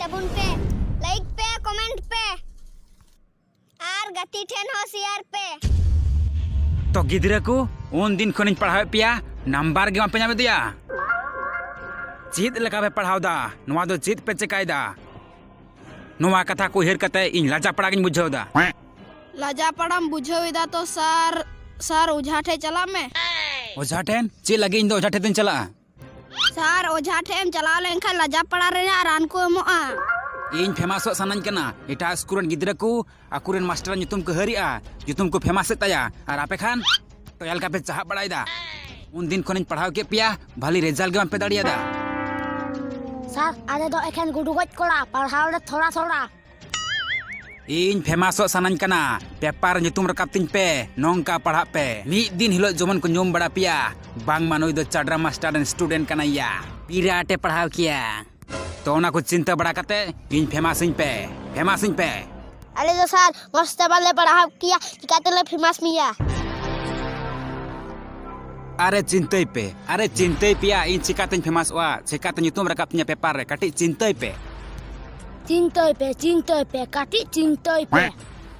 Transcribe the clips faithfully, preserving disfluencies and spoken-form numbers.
ᱛᱟᱵᱚᱱ ᱯᱮ, ᱞᱟᱭᱤᱠ ᱯᱮ, ᱠᱚᱢᱮᱱᱴ ᱯᱮ, ᱟᱨ ᱜᱟᱛᱮ ᱴᱷᱮᱱ ᱦᱚᱸ ᱥᱮᱭᱟᱨ ᱯᱮ᱾ ᱛᱚ ᱜᱤᱫᱽᱨᱟᱹ ᱠᱚ, ᱩᱱ ᱫᱤᱱ ᱠᱷᱚᱱᱤᱧ ᱯᱟᱲᱦᱟᱣᱮᱫ ᱯᱮᱭᱟ, ᱱᱟᱢᱵᱟᱨ ᱜᱮ ᱵᱟᱝᱯᱮ ᱧᱟᱢᱮᱫ ᱫᱚᱭᱟ᱾ ᱪᱮᱫ ᱞᱮᱠᱟ ᱯᱮ ᱯᱟᱲᱦᱟᱣᱫᱟ? ᱱᱚᱣᱟ ᱫᱚ ᱪᱮᱫ ᱯᱮ ᱪᱮᱠᱟᱭᱮᱫᱟ? ᱱᱚᱣᱟ ᱠᱟᱛᱷᱟ ᱠᱚ ᱩᱭᱦᱟᱹᱨ ᱠᱟᱛᱮ ᱤᱧ ᱞᱟᱡᱟ ᱯᱟᱲᱟ ᱜᱤᱧ ᱵᱩᱡᱷᱟᱹᱣᱫᱟ᱾ ᱞᱟᱡᱟ ᱯᱟᱲᱟᱢ ᱵᱩᱡᱷᱟᱹᱣ ᱮᱫᱟ ᱛᱚ ᱥᱟᱨ, ᱥᱟᱨ ᱚᱡᱷᱟ ᱴᱷᱮᱱ ᱪᱟᱞᱟᱜ ᱢᱮ᱾ ᱚᱡᱷᱟ ᱴᱷᱮᱱ? ᱪᱮᱫ ᱞᱟᱹᱜᱤᱫ ᱤᱧ ᱫᱚ ᱚᱡᱷᱟ ᱴᱷᱮᱱ ᱫᱚᱧ ᱪᱟᱞᱟᱜᱼᱟ? ᱥᱟᱨ, ᱚᱡᱷᱟ ᱴᱷᱮᱱ ᱮᱢ ᱪᱟᱞᱟᱣ ᱞᱮᱱᱠᱷᱟᱱ ᱞᱟᱡᱟ ᱯᱟᱲᱟ ᱨᱮᱭᱟᱜ ᱨᱟᱱ ᱠᱚ ᱮᱢᱚᱜᱼᱟ᱾ ᱤᱧ ᱯᱷᱮᱢᱟᱥᱚᱜ ᱥᱟᱱᱟᱧ ᱠᱟᱱᱟ᱾ ᱮᱴᱟᱜ ᱥᱠᱩᱞ ᱨᱮᱱ ᱜᱤᱫᱽᱨᱟᱹ ᱠᱚ ᱟᱠᱚᱨᱮᱱ ᱢᱟᱥᱴᱟᱨᱟᱜ ᱧᱩᱛᱩᱢ ᱠᱚ ᱦᱟᱹᱨᱮᱜᱼᱟ, ᱧᱩᱛᱩᱢ ᱠᱚ ᱯᱷᱮᱢᱟᱥᱮᱫ ᱛᱟᱭᱟ, ᱟᱨ ᱟᱯᱮ ᱠᱷᱟᱱ ᱴᱚᱭᱟ ᱞᱮᱠᱟ ᱯᱮ ᱪᱟᱦᱟᱵ ᱵᱟᱲᱟᱭᱮᱫᱟ᱾ ᱩᱱ ᱫᱤᱱ ᱠᱷᱚᱱᱤᱧ ᱯᱟᱲᱦᱟᱣ ᱠᱮᱫ ᱯᱮᱭᱟ, ᱵᱷᱟᱞᱤ ᱨᱮᱡᱟᱞᱴ ᱜᱮ ᱵᱟᱝᱯᱮ ᱫᱟᱲᱮᱭᱟᱫᱟ᱾ ᱥᱟᱨ, ᱟᱞᱮ ᱫᱚ ᱮᱠᱷᱮᱱ ᱜᱩᱰᱩ ᱜᱚᱡ ᱠᱚᱲᱟ, ᱯᱟᱲᱦᱟᱣ ᱞᱮ ᱛᱷᱚᱲᱟ ᱛᱷᱚᱲᱟ᱾ ᱤᱧ ᱯᱷᱮᱢᱟᱥᱚᱜ ᱥᱟᱱᱟᱧ ᱠᱟᱱᱟ, ᱯᱮᱯᱟᱨ ᱧᱩᱛᱩᱢ ᱨᱟᱠᱟᱵ ᱛᱤᱧ ᱯᱮ, ᱱᱚᱝᱠᱟ ᱯᱟᱲᱦᱟᱜ ᱯᱮ᱾ ᱢᱤᱫ ᱫᱤᱱ ᱦᱤᱞᱳᱜ ᱡᱮᱢᱚᱱ ᱠᱚ ᱧᱩᱢ ᱵᱟᱲᱟ ᱯᱮᱭᱟ, ᱵᱟᱝᱢᱟ ᱱᱩᱭ ᱫᱚ ᱪᱟᱰᱨᱟ ᱢᱟᱥᱴᱟᱨ ᱨᱮᱱ ᱥᱴᱩᱰᱮᱱᱴ ᱠᱟᱱᱟᱭ ᱭᱟ, ᱵᱤᱨᱟᱴᱮ ᱯᱟᱲᱦᱟᱣ ᱠᱮᱭᱟ᱾ ᱛᱚ ᱚᱱᱟ ᱠᱚ ᱪᱤᱱᱛᱟᱹ ᱵᱟᱲᱟ ᱠᱟᱛᱮ ᱤᱧ ᱯᱷᱮᱢᱟᱥᱤᱧ ᱯᱮ, ᱯᱷᱮᱢᱟᱥᱤᱧ ᱯᱮ᱾ ᱟᱞᱮ ᱫᱚ ᱥᱟᱨ ᱢᱚᱡᱽ ᱛᱮ ᱵᱟᱞᱮ ᱯᱟᱲᱦᱟᱣ ᱠᱮᱭᱟ, ᱪᱤᱠᱟᱹ ᱛᱮᱞᱮ ᱯᱷᱮᱢᱟᱥ ᱢᱮᱭᱟ? ᱟᱨᱮ ᱪᱤᱱᱛᱟᱹᱭ ᱯᱮ, ᱟᱨᱮ ᱪᱤᱱᱛᱟᱹᱭ ᱯᱮᱭᱟ, ᱤᱧ ᱪᱤᱠᱟᱹᱛᱮᱧ ᱯᱷᱮᱢᱟᱥᱚᱜᱼᱟ, ᱪᱤᱠᱟᱹᱛᱮ ᱧᱩᱛᱩᱢ ᱨᱟᱠᱟᱵ ᱛᱤᱧᱟ ᱯᱮᱯᱟᱨ ᱨᱮ, ᱠᱟᱹᱴᱤᱡ ᱪᱤᱱᱛᱟᱹᱭ ᱯᱮ᱾ ᱪᱤᱱᱛᱟᱹᱭ ᱯᱮ, ᱪᱤᱱᱛᱟᱹᱭ ᱯᱮ, ᱠᱟᱹᱴᱤᱡ ᱪᱤᱱᱛᱟᱹᱭ ᱯᱮ᱾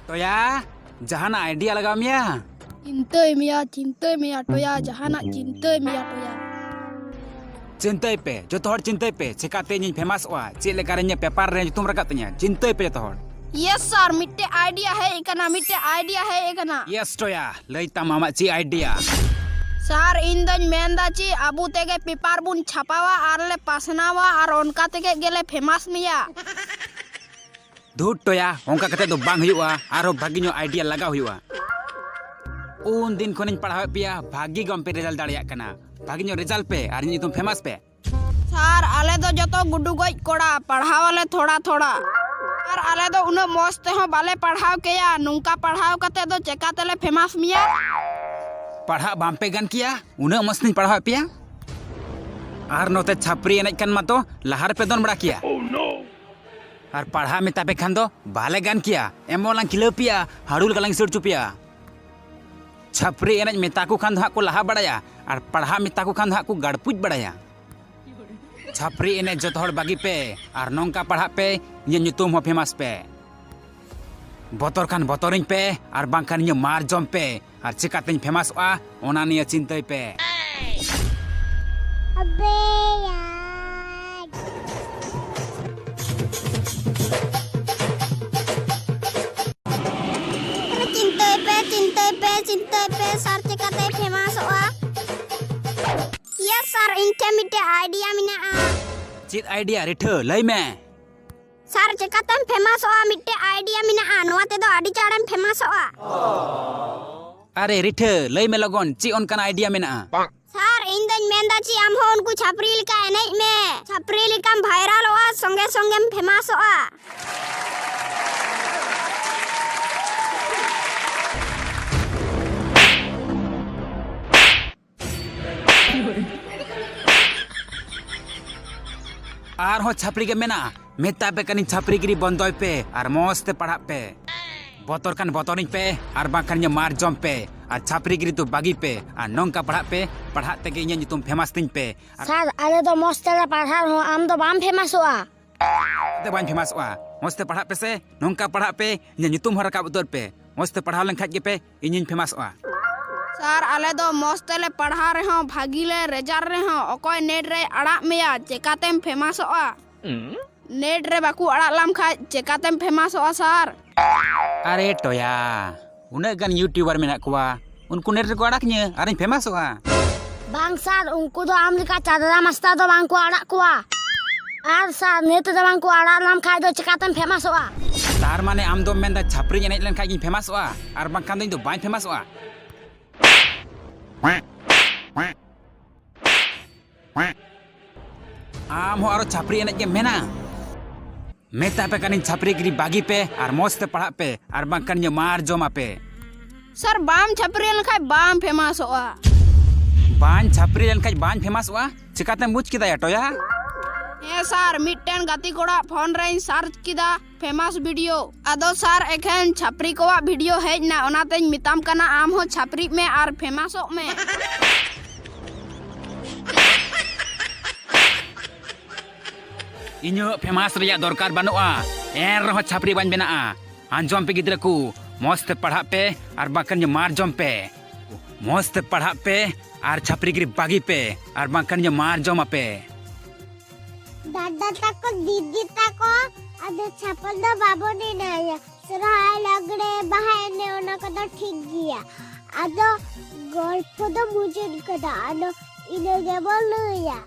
ᱴᱚᱭᱟ, ᱡᱟᱦᱟᱱᱟᱜ ᱟᱭᱰᱤᱭᱟ ᱞᱟᱜᱟᱣ ᱢᱮᱭᱟ? ᱪᱤᱱᱛᱟᱹᱭ ᱢᱮᱭᱟ, ᱪᱤᱱᱛᱟᱹᱭ ᱢᱮᱭᱟ ᱴᱚᱭᱟ, ᱡᱟᱦᱟᱱᱟᱜ ᱪᱤᱱᱛᱟᱹᱭ ᱢᱮᱭᱟ ᱴᱚᱭᱟ᱾ ᱪᱤᱱᱛᱟᱹᱭ ᱯᱮ, ᱡᱚᱛᱚ ᱦᱚᱲ ᱪᱤᱱᱛᱟᱹᱭ ᱯᱮ, ᱪᱮᱠᱟᱛᱮ ᱤᱧᱤᱧ ᱯᱷᱮᱢᱟᱥᱚᱜᱼᱟ, ᱪᱮᱫ ᱞᱮᱠᱟᱨᱮ ᱤᱧᱟᱹᱜ ᱯᱮᱯᱟᱨ ᱨᱮ ᱧᱩᱛᱩᱢ ᱨᱟᱠᱟᱵ ᱛᱤᱧᱟ, ᱪᱤᱱᱛᱟᱹᱭ ᱯᱮ ᱡᱚᱛᱚ ᱦᱚᱲ᱾ ᱭᱮᱥ ᱥᱟᱨ, ᱢᱤᱫᱴᱮᱡ ᱟᱭᱰᱤᱭᱟ ᱦᱮᱡ ᱟᱠᱟᱱᱟ, ᱢᱤᱫᱴᱮᱡ ᱟᱭᱰᱤᱭᱟ ᱦᱮᱡ ᱟᱠᱟᱱᱟ᱾ ᱭᱮᱥ ᱴᱚᱭᱟ, ᱞᱟᱹᱭ ᱛᱟᱢ ᱟᱢᱟᱜ ᱪᱮᱫ ᱟᱭᱰᱤᱭᱟ? ᱥᱟᱨ, ᱤᱧ ᱫᱚᱧ ᱢᱮᱱᱫᱟ ᱪᱮᱫ, ᱟᱵᱚ ᱛᱮᱜᱮ ᱯᱮᱯᱟᱨ ᱵᱚᱱ ᱪᱷᱟᱯᱟᱣᱟ ᱟᱨ ᱞᱮ ᱯᱟᱥᱱᱟᱣᱟ ᱟᱨ ᱚᱱᱠᱟ ᱛᱮᱜᱮ ᱜᱮᱞᱮ ᱯᱷᱮᱢᱟᱥ ᱢᱮᱭᱟ᱾ ᱫᱷᱩᱴ ᱴᱚᱭᱟ, ᱚᱱᱠᱟ ᱠᱟᱛᱮ ᱫᱚ ᱵᱟᱝ ᱦᱩᱭᱩᱜᱼᱟ, ᱟᱨᱦᱚᱸ ᱵᱷᱟᱹᱜᱤ ᱧᱚᱜ ᱟᱭᱰᱤᱭᱟ ᱞᱟᱜᱟᱣ ᱦᱩᱭᱩᱜᱼᱟ᱾ ᱩᱱ ᱫᱤᱱ ᱠᱷᱚᱱᱤᱧ ᱯᱟᱲᱦᱟᱣᱮᱫ ᱯᱮᱭᱟ, ᱵᱷᱟᱹᱜᱤ ᱜᱮ ᱵᱟᱝᱯᱮ ᱨᱮᱡᱟᱞᱴ ᱫᱟᱲᱮᱭᱟᱜ ᱠᱟᱱᱟ᱾ ᱵᱷᱟᱹᱜᱤ ᱧᱚᱜ ᱨᱮᱡᱟᱞᱴ ᱯᱮ ᱟᱨ ᱤᱧᱟᱹᱜ ᱧᱩᱛᱩᱢ ᱯᱷᱮᱢᱟᱥ ᱯᱮ᱾ ᱥᱟᱨ, ᱟᱞᱮ ᱫᱚ ᱡᱚᱛᱚ ᱜᱩᱰᱩ ᱜᱚᱡ ᱠᱚᱲᱟ, ᱯᱟᱲᱦᱟᱣ ᱟᱞᱮ ᱛᱷᱚᱲᱟ ᱛᱷᱚᱲᱟ᱾ ᱟᱨ ᱟᱞᱮ ᱫᱚ ᱩᱱᱟᱹᱜ ᱢᱚᱡᱽ ᱛᱮᱦᱚᱸ ᱵᱟᱞᱮ ᱯᱟᱲᱦᱟᱣ ᱠᱮᱭᱟ, ᱱᱚᱝᱠᱟ ᱯᱟᱲᱦᱟᱣ ᱠᱟᱛᱮ ᱫᱚ ᱪᱮᱠᱟ ᱛᱮᱞᱮ ᱯᱷᱮᱢᱟᱥ ᱢᱮᱭᱟ? ᱯᱟᱲᱦᱟᱜ ᱵᱟᱝᱯᱮ ᱜᱟᱱ ᱠᱮᱭᱟ? ᱩᱱᱟᱹᱜ ᱢᱚᱡᱽ ᱛᱮᱧ ᱯᱟᱲᱦᱟᱣᱮᱫ ᱯᱮᱭᱟ᱾ ᱟᱨ ᱱᱚᱛᱮ ᱪᱷᱟᱯᱨᱤ ᱮᱱᱮᱡ ᱠᱟᱱ ᱢᱟᱛᱚ ᱞᱟᱦᱟ ᱨᱮᱯᱮ ᱫᱚᱱ ᱵᱟᱲᱟ ᱠᱮᱭᱟ᱾ ᱟᱨ ᱯᱟᱲᱦᱟᱜ ᱢᱮᱛᱟ ᱯᱮ ᱠᱷᱟᱱ ᱫᱚ ᱵᱟᱞᱮ ᱜᱟᱱ ᱠᱮᱭᱟ, ᱮᱢᱚᱱ ᱞᱟᱝ ᱠᱷᱤᱞᱟᱹᱣ ᱯᱮᱭᱟ, ᱦᱟᱹᱲᱩ ᱞᱮᱠᱟ ᱞᱟᱝ ᱥᱤᱲᱪᱩ ᱯᱮᱭᱟ᱾ ᱪᱷᱟᱯᱨᱤ ᱮᱱᱮᱡ ᱢᱮᱛᱟ ᱠᱚ ᱠᱷᱟᱱ ᱫᱚ ᱦᱟᱸᱜ ᱠᱚ ᱞᱟᱦᱟ ᱵᱟᱲᱟᱭᱟ, ᱟᱨ ᱯᱟᱲᱦᱟᱜ ᱢᱮᱛᱟ ᱠᱚ ᱠᱷᱟᱱ ᱫᱚ ᱦᱟᱸᱜ ᱠᱚ ᱜᱟᱲᱯᱩᱡ ᱵᱟᱲᱟᱭᱟ᱾ ᱪᱷᱟᱯᱨᱤ ᱮᱱᱮᱡ ᱡᱚᱛᱚ ᱦᱚᱲ ᱵᱟᱹᱜᱤ ᱯᱮ ᱟᱨ ᱱᱚᱝᱠᱟ ᱯᱟᱲᱦᱟᱜ ᱯᱮ, ᱤᱧᱟᱹᱜ ᱧᱩᱛᱩᱢ ᱦᱚᱸ ᱯᱷᱮᱢᱟᱥ ᱯᱮ᱾ ᱵᱚᱛᱚᱨ ᱠᱷᱟᱱ ᱵᱚᱛᱚᱨᱤᱧ ᱯᱮ ᱟᱨ ᱵᱟᱝᱠᱷᱟᱱ ᱤᱧᱟᱹᱜ ᱢᱟᱨ ᱡᱚᱢ ᱯᱮ᱾ ᱟᱨ ᱪᱤᱠᱟᱛᱮᱧ ᱯᱷᱮᱢᱟᱥᱚᱜᱼᱟ, ᱚᱱᱟ ᱱᱤᱭᱮ ᱪᱤᱱᱛᱟᱹᱭ ᱯᱮ᱾ ᱟᱵᱮ ᱭᱟᱨ᱾ ᱟᱨᱮ ᱪᱤᱱᱛᱟᱹᱭ ᱯᱮ, ᱪᱤᱱᱛᱟᱹᱭ ᱯᱮ, ᱪᱤᱱᱛᱟᱹᱭ ᱯᱮ, ᱥᱟᱨ ᱪᱤᱠᱟᱛᱮᱭ ᱯᱷᱮᱢᱟᱥᱚᱜᱼᱟ? ᱤᱭᱮᱥ ᱥᱟᱨ, ᱤᱧ ᱴᱷᱮᱱ ᱢᱤᱫᱴᱮᱡ ᱟᱭᱰᱤᱭᱟ ᱢᱮᱱᱟᱜᱼᱟ᱾ ᱪᱮᱫ ᱟᱭᱰᱤᱭᱟ ᱨᱤᱴᱷᱟᱹ? ᱞᱟᱹᱭ ᱢᱮ᱾ ᱥᱟᱨ, ᱪᱮᱠᱟᱛᱮᱢ ᱯᱷᱮᱢᱟᱥᱚᱜᱼᱟ? ᱢᱤᱫᱴᱮᱡ ᱟᱭᱰᱤᱭᱟ ᱢᱮᱱᱟᱜᱼᱟ, ᱱᱚᱣᱟ ᱛᱮᱫᱚ ᱟᱹᱰᱤ ᱪᱟᱬᱮᱢ ᱯᱷᱮᱢᱟᱥᱚᱜᱼᱟ᱾ ᱟᱨᱮ ᱨᱤᱴᱷᱟᱹ, ᱞᱟᱹᱭ ᱢᱮ ᱞᱚᱜᱚᱱ, ᱪᱮᱫ ᱚᱱᱠᱟᱱ ᱟᱭᱰᱤᱭᱟ ᱢᱮᱱᱟᱜᱼᱟ? ᱥᱟᱨ, ᱤᱧ ᱫᱚᱧ ᱢᱮᱱᱫᱟ ᱪᱮᱫ, ᱟᱢ ᱦᱚᱸ ᱩᱱᱠᱩ ᱪᱷᱟᱯᱨᱤ ᱞᱮᱠᱟ ᱮᱱᱮᱡ ᱢᱮ᱾ ᱪᱷᱟᱯᱨᱤ ᱞᱮᱠᱟᱢ ᱵᱷᱟᱭᱨᱟᱞᱚᱜᱼᱟ, ᱥᱚᱸᱜᱮ ᱥᱚᱸᱜᱮᱢ ᱯᱷᱮᱢᱟᱥᱚᱜᱼᱟ᱾ ᱟᱨᱦᱚᱸ ᱪᱷᱟᱯᱨᱤ ᱜᱮ ᱢᱮᱱᱟᱜᱼᱟ᱾ ᱢᱮᱛᱟ ᱯᱮ ᱠᱟᱹᱱᱟᱹᱧ, ᱪᱷᱟᱯᱨᱤ ᱜᱤᱨᱤ ᱵᱚᱱᱫᱚᱭ ᱯᱮ ᱟᱨ ᱢᱚᱸᱡᱽ ᱛᱮ ᱯᱟᱲᱦᱟᱜ ᱯᱮ᱾ ᱵᱚᱛᱚᱨ ᱠᱷᱟᱱ ᱵᱚᱛᱚᱨᱤᱧ ᱯᱮ ᱟᱨ ᱵᱟᱝᱠᱷᱟᱱ ᱤᱧᱟᱹᱜ ᱢᱟᱨ ᱡᱚᱢ ᱯᱮ᱾ ᱟᱨ ᱪᱷᱟᱯᱨᱤ ᱜᱤᱨᱤ ᱫᱚ ᱵᱟᱹᱜᱤ ᱯᱮ ᱟᱨ ᱱᱚᱝᱠᱟ ᱯᱟᱲᱦᱟᱜ ᱯᱮ, ᱯᱟᱲᱦᱟᱜ ᱛᱮᱜᱮ ᱤᱧᱟᱹᱜ ᱧᱩᱛᱩᱢ ᱯᱷᱮᱢᱟᱥ ᱛᱤᱧ ᱯᱮ᱾ ᱟᱨ ᱥᱟᱨ, ᱟᱞᱮ ᱫᱚ ᱢᱚᱸᱡᱽ ᱛᱮᱞᱮ ᱯᱟᱲᱦᱟᱜ ᱨᱮᱦᱚᱸ ᱟᱢ ᱫᱚ ᱵᱟᱢ ᱯᱷᱮᱢᱟᱥᱚᱜᱼᱟ᱾ ᱛᱮ ᱵᱟᱹᱧ ᱯᱷᱮᱢᱟᱥᱚᱜᱼᱟ᱾ ᱢᱚᱸᱡᱽ ᱛᱮ ᱯᱟᱲᱦᱟᱜ ᱯᱮᱥᱮ, ᱱᱚᱝᱠᱟ ᱯᱟᱲᱦᱟᱜ ᱯᱮ, ᱤᱧᱟᱹᱜ ᱧᱩᱛᱩᱢ ᱦᱚᱸ ᱨᱟᱠᱟᱵ ᱩᱛᱟᱹᱨ ᱯᱮ᱾ ᱢᱚᱸᱡᱽ ᱛᱮ ᱯᱟᱲᱦᱟᱣ ᱞᱮᱱᱠᱷᱟᱡ ᱜᱮᱯᱮ ᱤᱧᱤᱧ ᱯᱷᱮᱢᱟᱥᱚᱜᱼᱟ᱾ ᱥᱟᱨ, ᱟᱞᱮ ᱫᱚ ᱢᱚᱸᱡᱽ ᱛᱮᱞᱮ ᱯᱟᱲᱦᱟᱣ ᱨᱮᱦᱚᱸ, ᱵᱷᱟᱹᱜᱤ ᱞᱮ ᱨᱮᱡᱟᱞᱴ ᱨᱮᱦᱚᱸ, ᱚᱠᱚᱭ ᱱᱮᱴ ᱨᱮᱭ ᱟᱲᱟᱜ ᱢᱮᱭᱟ, ᱪᱮᱠᱟᱛᱮᱢ ᱯᱷᱮᱢᱟᱥᱚᱜᱼᱟ? ᱱᱮᱴ ᱨᱮ ᱵᱟᱠᱚ ᱟᱲᱟᱜ ᱞᱟᱢ ᱠᱷᱟᱡ ᱪᱮᱠᱟᱛᱮᱢ ᱯᱷᱮᱢᱟᱥᱚᱜᱼᱟ ᱥᱟᱨ? ᱟᱨᱮ ᱴᱚᱭᱟ, ᱩᱱᱟᱹᱜ ᱜᱟᱱ ᱤᱭᱩᱴᱩᱵᱟᱨ ᱢᱮᱱᱟᱜ ᱠᱚᱣᱟ, ᱩᱱᱠᱩ ᱱᱮᱴ ᱨᱮᱠᱚ ᱟᱲᱟᱜ ᱤᱧᱟᱹ ᱟᱨᱤᱧ ᱯᱷᱮᱢᱟᱥᱚᱜᱼᱟ᱾ ᱵᱟᱝ ᱥᱟᱨ, ᱩᱱᱠᱩ ᱫᱚ ᱟᱢ ᱞᱮᱠᱟ ᱪᱟᱫᱽᱨᱟ ᱢᱟᱥᱴᱟᱨ ᱫᱚ ᱵᱟᱝ ᱠᱚ ᱟᱲᱟᱜ ᱠᱚᱣᱟ᱾ ᱟᱨ ᱥᱟᱨ, ᱱᱮᱴ ᱨᱮ ᱵᱟᱝ ᱠᱚ ᱟᱲᱟᱜ ᱞᱟᱢ ᱠᱷᱟᱡ ᱫᱚ ᱪᱮᱠᱟᱛᱮᱢ ᱯᱷᱮᱢᱟᱥᱚᱜᱼᱟ? ᱛᱟᱨ ᱢᱟᱱᱮ ᱟᱢ ᱫᱚᱢ ᱢᱮᱱᱫᱟ ᱪᱷᱟᱯᱨᱤᱧ ᱮᱱᱮᱡ ᱞᱮᱱᱠᱷᱟᱡ ᱜᱤᱧ ᱯᱷᱮᱢᱟᱥᱚᱜᱼᱟ, ᱟᱨ ᱵᱟᱝᱠᱷᱟᱱ ᱫᱚ ᱤᱧ ᱫᱚ ᱵᱟᱹᱧ ᱯᱷᱮᱢᱟᱥᱚᱜᱼᱟ? ᱟᱢ ᱦᱚᱸ ᱟᱨᱚ ᱪᱷᱟᱯᱨᱤ ᱮᱱᱮᱡ ᱜᱮᱢ ᱢᱮᱱᱟ? ᱢᱮᱛᱟ ᱯᱮ ᱠᱟᱹᱱᱟᱹᱧ, ᱪᱷᱟᱯᱨᱤ ᱜᱤᱨᱤ ᱵᱟᱹᱜᱤ ᱯᱮ ᱟᱨ ᱢᱚᱸᱡᱽ ᱛᱮ ᱯᱟᱲᱦᱟᱜ ᱯᱮ, ᱟᱨ ᱵᱟᱝᱠᱷᱟᱱ ᱤᱧᱟᱹᱜ ᱢᱟᱨ ᱡᱚᱢ ᱟᱯᱮ᱾ ᱥᱟᱨ, ᱵᱟᱢ ᱪᱷᱟᱯᱨᱤ ᱞᱮᱱᱠᱷᱟᱡ ᱵᱟᱢ ᱯᱷᱮᱢᱟᱥᱚᱜᱼᱟ᱾ ᱵᱟᱹᱧ ᱪᱷᱟᱯᱨᱤ ᱞᱮᱱᱠᱷᱟᱡ ᱵᱟᱹᱧ ᱯᱷᱮᱢᱟᱥᱚᱜᱼᱟ? ᱪᱤᱠᱟᱛᱮᱢ ᱵᱩᱡᱽ ᱠᱮᱫᱟ ᱭᱟ ᱴᱚᱭᱟ? ᱦᱮᱸ ᱥᱟᱨ, ᱢᱤᱫᱴᱮᱱ ᱜᱟᱛᱮ ᱠᱚᱲᱟ ᱯᱷᱳᱱ ᱨᱮᱧ ᱥᱟᱨᱪ ᱠᱮᱫᱟ ᱯᱷᱮᱢᱟᱥ ᱵᱷᱤᱰᱤᱭᱳ᱾ ᱟᱫᱚ ᱥᱟᱨ, ᱮᱠᱷᱮᱱ ᱪᱷᱟᱯᱨᱤ ᱠᱚᱣᱟᱜ ᱵᱷᱤᱰᱤᱭᱳ ᱦᱮᱡ ᱱᱟ, ᱚᱱᱟᱛᱮᱧ ᱢᱮᱛᱟᱢ ᱠᱟᱱᱟ ᱟᱢ ᱦᱚᱸ ᱪᱷᱟᱯᱨᱤᱜ ᱢᱮ ᱟᱨ ᱯᱷᱮᱢᱟᱥᱚᱜ ᱢᱮ᱾ ᱤᱧᱟᱹᱜ ᱯᱷᱮᱢᱟᱥ ᱨᱮᱭᱟᱜ ᱫᱚᱨᱠᱟᱨ ᱵᱟᱹᱱᱩᱜᱼᱟ᱾ ᱮᱱ ᱨᱮᱦᱚᱸ ᱪᱷᱟᱹᱯᱨᱤ ᱵᱟᱹᱧ ᱵᱮᱱᱟᱜᱼᱟ᱾ ᱟᱸᱡᱚᱢ ᱯᱮ ᱜᱤᱫᱽᱨᱟᱹ ᱠᱚ, ᱢᱚᱸᱡᱽ ᱛᱮ ᱯᱟᱲᱦᱟᱜ ᱯᱮ ᱟᱨ ᱵᱟᱝᱠᱷᱟᱱ ᱢᱟᱨ ᱡᱚᱢ ᱯᱮ᱾ ᱢᱚᱸᱡᱽ ᱛᱮ ᱯᱟᱲᱦᱟᱜ ᱯᱮ ᱟᱨ ᱪᱷᱟᱹᱯᱨᱤ ᱜᱤᱨᱤ ᱵᱟᱹᱜᱤ ᱯᱮ, ᱟᱨ ᱵᱟᱝᱠᱷᱟᱱ ᱢᱟᱨ ᱡᱚᱢ ᱟᱯᱮ᱾ ᱫᱟᱫᱟ ᱛᱟᱠᱚ, ᱫᱤᱫᱤ ᱛᱟᱠᱚ, ᱟᱫᱚ ᱪᱷᱟᱯᱚᱞ ᱫᱚ ᱵᱟᱵᱚᱱ ᱮᱱᱮᱡᱟ᱾ ᱥᱚᱨᱦᱟᱭ, ᱞᱟᱜᱽᱲᱮ, ᱵᱟᱦᱟ ᱮᱱᱮᱡ, ᱚᱱᱟ ᱠᱚᱫᱚ ᱴᱷᱤᱠ ᱜᱮᱭᱟ᱾ ᱟᱫᱚ ᱜᱚᱞᱯᱷᱚ ᱫᱚ ᱢᱩᱪᱟᱹᱫ ᱠᱟᱫᱟ, ᱟᱫᱚ ᱤᱱᱟᱹ ᱜᱮᱵᱚᱱ ᱞᱟᱹᱭᱟ᱾